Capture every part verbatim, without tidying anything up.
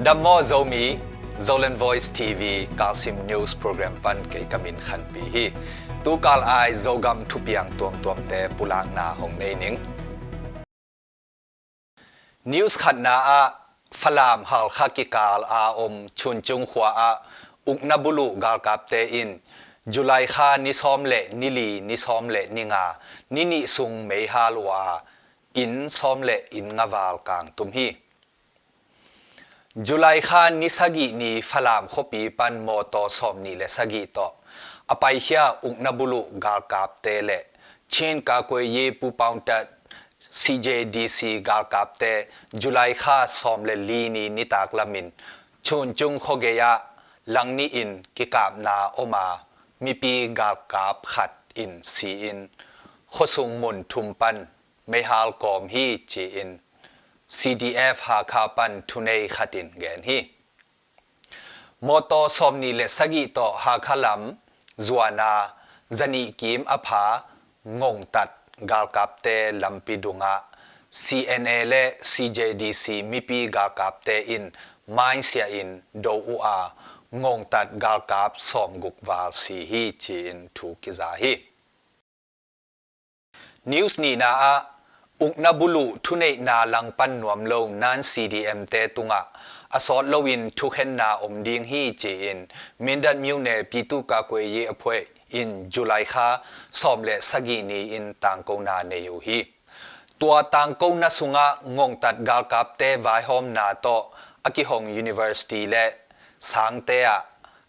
Dam maw Zomi, Zoland Voice T V Kalsim News Program pan kei ka min Khanpi hi. Tukal ai Zogam thupiang tuamtuamte pulakna hong nei ning. News khatna ah Falam Halkha kikal a om Chuncung khua ah ukna buluh galkapte in July kha ni sawm le ni li, ni sawm le ni nga, ni nih sung meihal uh a inn sawm le inn nga val kang tum hi. July kha ni sagih ni Falam khuapi pan mawtaw sawm nih le sagih tawh a paikhia ukna buluh galkapte le Chin Kakweye Pupaungtat C J D C galkapte July kha sawm le li ni nitak lamin Chuncung khuagei ah langnih in kikapna om a mipi galkap khat in si-in khuasung mun thum pan meihal kawm hi ci-in C D F Hakha pan thunei khat in gen hi. Mawtaw sawm nih le sagih tawh Hakha lam zuana zanih kim a pha Ngongtat galkapte lampi dungah C N A le C J D C mipi galkapte in mainsiah in do uh a Ngongtat galkap sawm guk val si hi ci-in thu kiza hi. News nihna ah ukna buluh thuneihna langpan nuam lo nan C D M te tungah a sawt loin thukhenna om ding hi ci-in Mindat Myone Pitu Kakweye Aphueh in July kha sawm le sagih ni-in tangkona nei uh hi. Tua tangkona sungah Ngongtat galkapte vaihawmna tawh a kihong university le sangte ah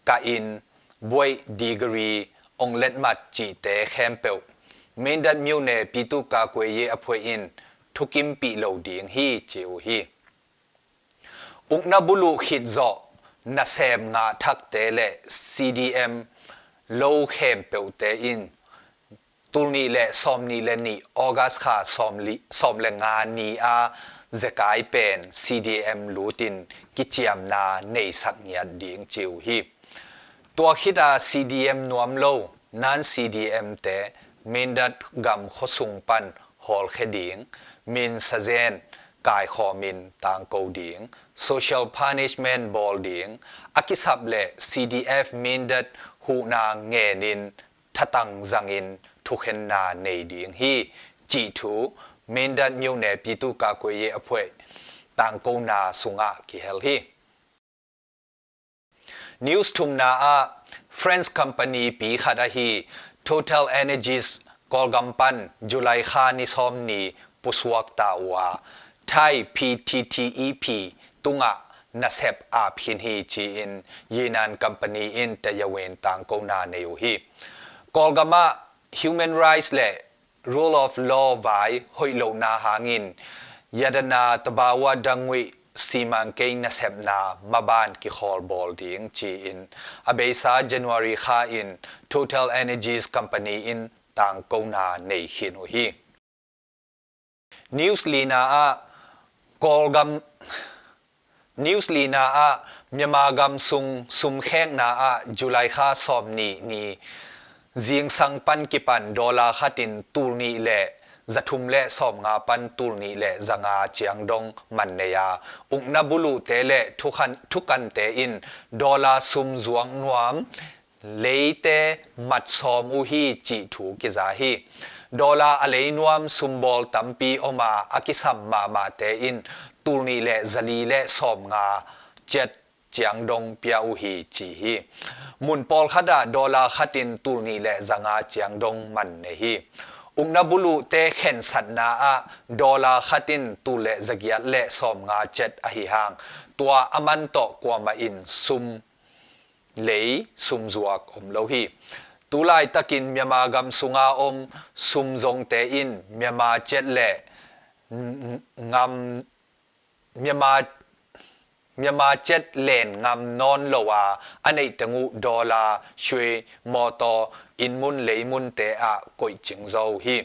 kah in buaih degree ong letmat cihte khempeuh Mindat Myone Pitu Kakweye Aphueh in thukimpih lo ding hi ci uh hi. Ukna buluh khit zawh nasem ngah thakte le C D M lo khempeuhte in tul nih le sawm nih le nih August kha sawm le nga ni a zekai pen C D M lutin kiciamna neisak ngiat ding ci uh hi. Tua khita C D M nuam lo nan C D M te Mindat gam khuasung pan hawlkhia ding, min sazen kaikhawmin tangko ding, social punishment bawl ding, a kisap le C D F Mindat huhna ngenin thatang zangin thukhenna nei ding hi cih thu Mindat Myone Pitu Kakweye Aphueh tangkona sungah kihel hi. News thumna ah French company pi khat ahi Total Energies Kawlgam pan July kha ni sawm ni pusuak ta uh a Thai P T T E P tungah nasep ap khin hi ci-in Yinan company in tayawin tangkona nei uh hi. Kawlgam ah human rights le rule of law vai hoih lohna hangin Yadana Tabawa Dangui simangkei nasepna maban kikhawl bawl ding ci-in a beisa January kha in Total Energies company in tangkona nei khin uh hi. News lina ah Kawlgam News lina ah Myanmar gam sung sumkhekna ah July kha sawm nih ni zingsang pan kipan dollar khatin tul nih le zathum le sawm nga pan tul nih le zanga ciang dong man nei a ukna buluhte le thukhan, thukante in dollar sum zuak nuam leite mat sawm uh hi cih thu kiza hi. Dollar a lei nuam sumbawl tampi om a a kisam mahmahte in tul nih le zali le sawm nga ciat ciang dong pia uh hi ci hi. Mun pawlkhat ah dollar khatin tul nih le zanga ciang dong man nei hi. Ukna buluhte khensatna ah dollar khatin tul le zagiat le sawm nga ciat ahi hang tua a man tawh kuamah in sum lei sumzuak om lo hi. Tulaitakin Myanmar gam sunga om sumzongte in Myanmar ciat le ngam Myanmar, Myanmar ciat len ngam nawn lo a a neih teng uh dollar, shui, mawtaw, innmun leimunte ah koihcing zo uh hi.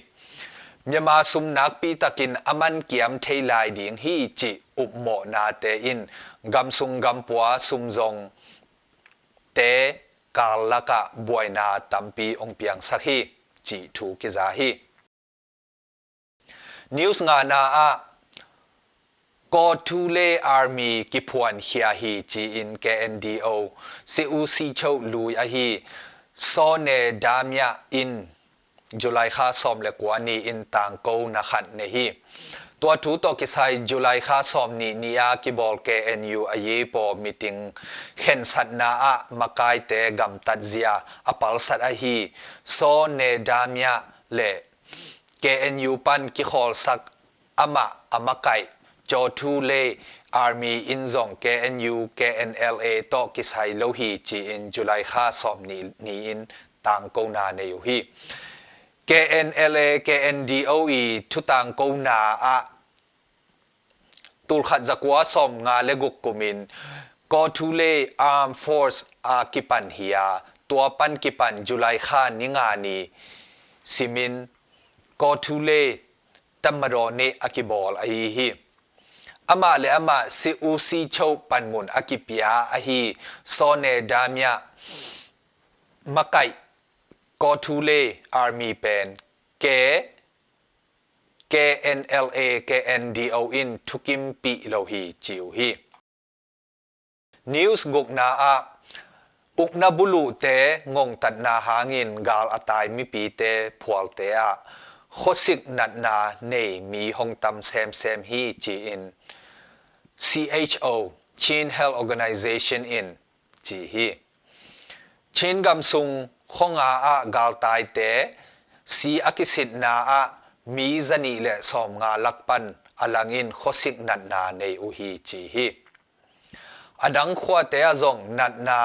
Myanmar sum nakpi takin a man kiam thei lai ding hi cih upmawhnate in gamsung gampua sumzong te kal lakah buaina tampi ong piangsak hi cih thu kiza hi. News ngana ah Kawthoolei Army kiphuankhia hi ci-in K N D O COC Cho lui ahi Saw Ne Damiah in July kha sawm le kua ni-in tangkona khat nei hi. Tua thu tawh kisai July kha sawm nih ni-a kibawl K N U a yepaw meeting khensatna ah makaite gamtatzia a palsat ahi Saw Ne Damiah le K N U pan kikhawlsak amah a makaih Kawthoolei Army in zong K N U K N L A tawh kisai lo hi ci-in July kha sawm nih ni-in tangkona nei uh hi. K N L A K N D O i thutangkona ah tulkhat zakua sawm nga le guk kumin Kawthoolei Armed Force a kipan hi-a, tua pan kipan July kha ni nga ni simin Kawthoolei Tatmadaw Day a kibawl ahi hi. Amah le amah COC Cho panmun a kipia ahi Saw Ne Damiah makaih Kawthoolei Army pen K K N L A K N D O in thukimpih lo hi ci uh hi. News gukna ah ukna buluhte ngongtatna hangin gal a tai mipite phualte ah khuasik natna nei mi hong tam semsem hi ci-in C H O, Chin Health Organization in ci hi. Chin gam sung khuanga ah galtaite si a kisitna ah mi zanih le sawmnga lak pan a langin khuasik natna nei uh hi ci hi. A dang khuate ah zong natna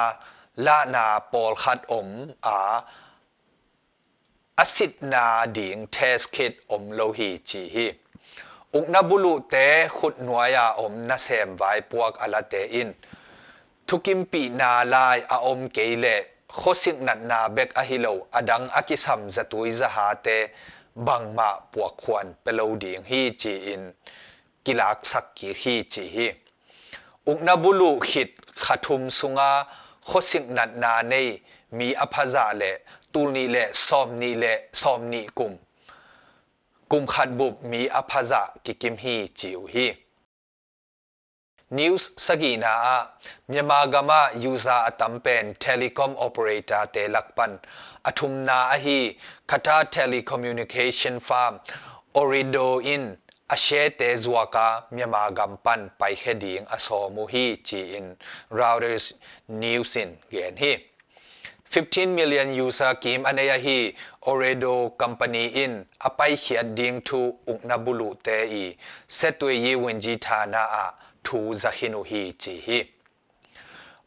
lahna pawlkhat om a a sitna ding test kit om lo hi ci hi. Ukna buluhte khutnuai-a om nasem vaipuak a late in thukimpihna lai a om kei leh khuasik natna bek ahi lo a dang a kisam zatui zahate bangmah puakkhuan pe lo ding hi ci-in kilaksak kik hi ci hi. Ukna buluh khit kha thum sunga khuasik natna nei mi a phazah le tul nih le sawm nih le sawm nih kum kum khat bup mi a phazah kikim hi ci uh hi. News sagihna ah Myanmar gamah user a tam pen telecom operator te lak pan a thumna ahi Qatar telecommunication firm Ooredoo in a share te zuaka Myanmar gam pan paikhia ding a sawm uh hi ci-in Reuters News in gen hi. Fifteen million user kim a nei ahi Ooredoo company in a paikhiat ding thu ukna buluhte i Setway Wunjithana ah thu zakhin uh hi ci hi.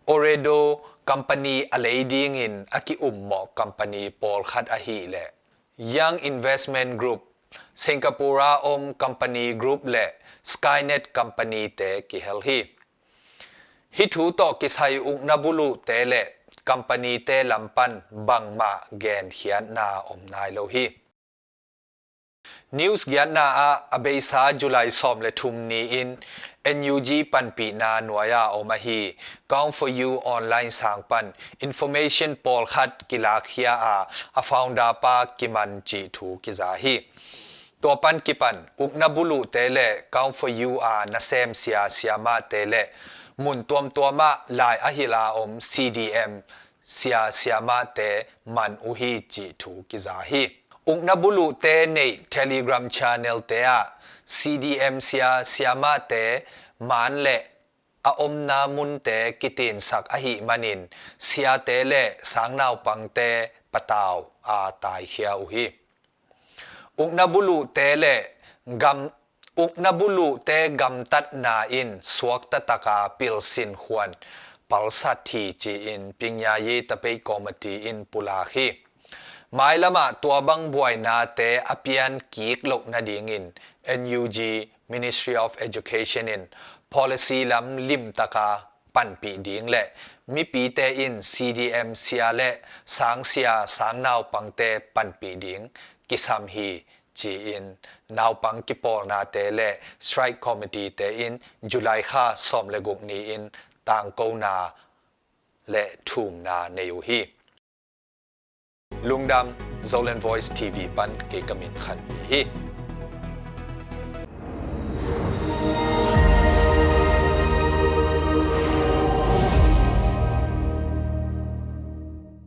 Ooredoo company a lei dingin a ki-ummawh company pawlkhat ahileh Young Investment Group, Singapore a om company group le Skynet company te kihel hi. Hih thu tawh kisai ukna buluhte le company te lam pan bangmah genkhiatna om nai lo hi. News giatna ah a beisa July sawm le thum ni-in N U G panpihna nuai-a om ahi Count for You online sang pan information pawlkhat kilakkhia a a founder pa kiman cih thu kiza hi. Tua pan kipan ukna buluhte le Count for You a nasem sia siamahte le mun tuamtuamah lai a hilh a om C D M sia siamahte man uh hi cih thu kiza hi. Ukna buluhte neih Telegram channel te ah C D M sia siamahte man le a omna munte kitinsak ahih manin siate le sangnaupangte patau a taikhia uh hi. Ukna buluhte le gam ukna buluhte gamtatna in suakta taka pilsin khuan palsat hi ci-in Pyingyaya Tapei Committee in pulak hi. Mailamah tua bang buainate a pian kik loh nadingin N U G Ministry of Education in policy lam limtaka panpih ding le mipite in C D M sia le sangsia sangnaupangte panpih ding kisam hi ci-in naupang kipawlnate le strike committee te in July kha sawm le guk ni-in tangkona le thumna nei uh hi. Lungdam, Zoland Voice T V pan kei ka min Khan Pi hi.